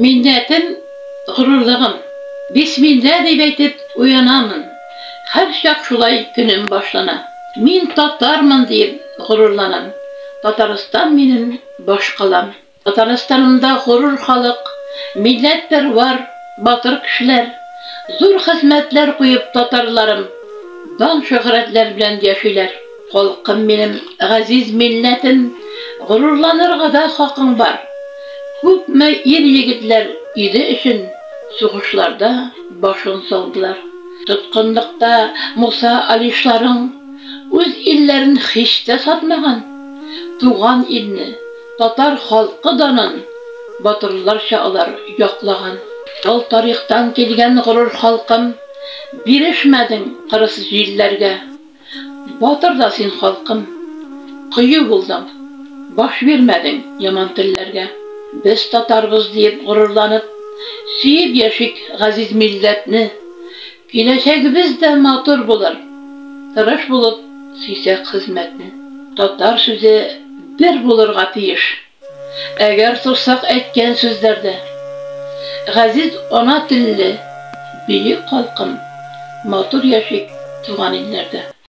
Милләтем, горурлыгым. Бисмилла дип әйтеп уянамын. Һәрчак шулай көнем башлана. Мин татармын диеп горурланам. Татарстан минем башкалам. Татарстанымда горур халык, милләтпәрвар, батыр кешеләр. Зур хезмәтләр куеп татарларым дан-шөһрәтләр белән яшиләр. Халкым минем, газиз милләтем, горурланырга да хакың бар. Күпме ир-егетләр иле өчен сугышларда башын салдылар. Тоткынлыкта Муса Алишларың үз илләрен һич тә сатмаган. Туган илне, татар халкы данын батырларча алар яклаган. Тал тарихтан килгән горур халкым, бирешмәдең кырыс җилләргә. Батыр да син, халкым, кыю булдың, баш бирмәдең яман телләргә. Без татарбыз диеп горурланып, сөеп яшик газиз милләтне. Киләчәгебез дә матур булыр, тырыш булып сөйсәк хезмәтне. Татар сүзе бер булырга тиеш, әгәр торсак әйткән сүзләрдә. Газиз ана телле, бөек халкым, матур яшик туган илләрдә.